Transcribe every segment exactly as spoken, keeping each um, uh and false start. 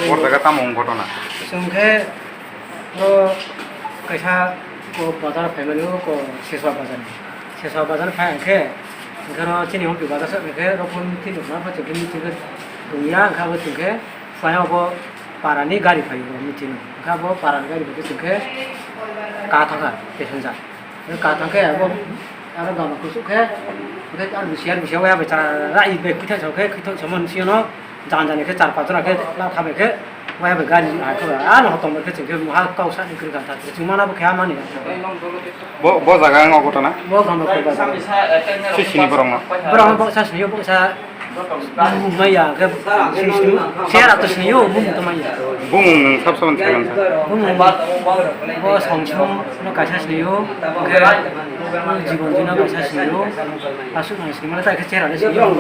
Boro jaga tamo wng ghotona? Chwng khe oro kaisa ko bazar phaimani, o ko Seswa bazar ni. Seswa bazar phai hwnkhe, hwnkhe oro chini hwnpi bazar se hwnkhe oro phone thik rwkha, chwng khe meeting khe tongya, hwnkhe abo chwng khe phai obo para ni gari phai o meeting o. Hwnkhe abo para ni gari phai khe chwng khe ka thangkha passenger. Ka thang khe abo, aro gama kusuk khe, hwnkhe aro bisi, aro bisi waya bai chara rai bai khwithai sa khe, khwithai sa mani siyano, jan jani khe char pas jona khe la thabai khe, waya bai gari hai khe, ano hotong bai khe chwng khe muha kau sa ni kwrwi gantha, chwng mana bo khe ha mani gantha. Bo, bo jaga ang obo tana? Bo gama khe ba. Si sini borok no? Borok no bo sa sini, bo sa Bumung maya, ke sini, sera to sini yo, bumung to maya. Bumung nwng sab saban khe mansa. Bumung bo songsu no kaisa sini yo, ke jibon jino kaisa sini yo, asuk nang sini mana ta ke sera de sini yo.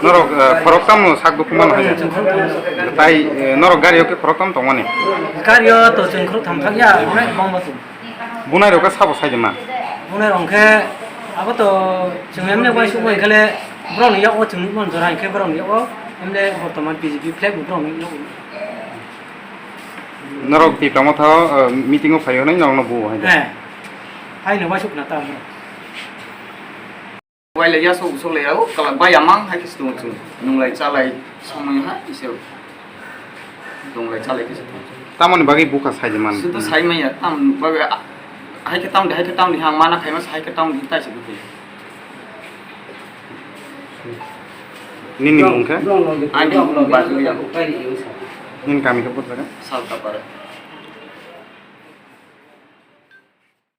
Norok, eh, khorok tam no sak dukhu mano hai. Chwng khorok tam. Tai, eh, norok gari o khe khorok tam tongmani? Gari o to chwng khorok tam thak ya, onek bang bo chwng. Bunai rok khe sabo sai de ma? Bunai rok khe abo to chwng emne uaisuk bai khe le borok ni yak o chwng nukmano jora hinkhe borok ni yak o emne bortoman B J P flag bo borok ni yak o. Norok Tipra Motha o, eh, meeting o phai hwnwi norok no buo hai de? He. Hai no uaisuk na ta. Wailaiya sok sok lai o, kala bai amang hai khe se tongo chwng. Nunglai chalai somoi hai se. Nunglai chalai khe se tongo. Tamoni bagwi bukha sai de man? Sudu sai manya, tam bagwi, ah, hai khe tam di, hai khe tam di, hang mana khaima se, hai khe tam di, tai se bukha. Nini mung khe? Ani mung Bajulia. Nini kami khe bujhakha? Saltapara.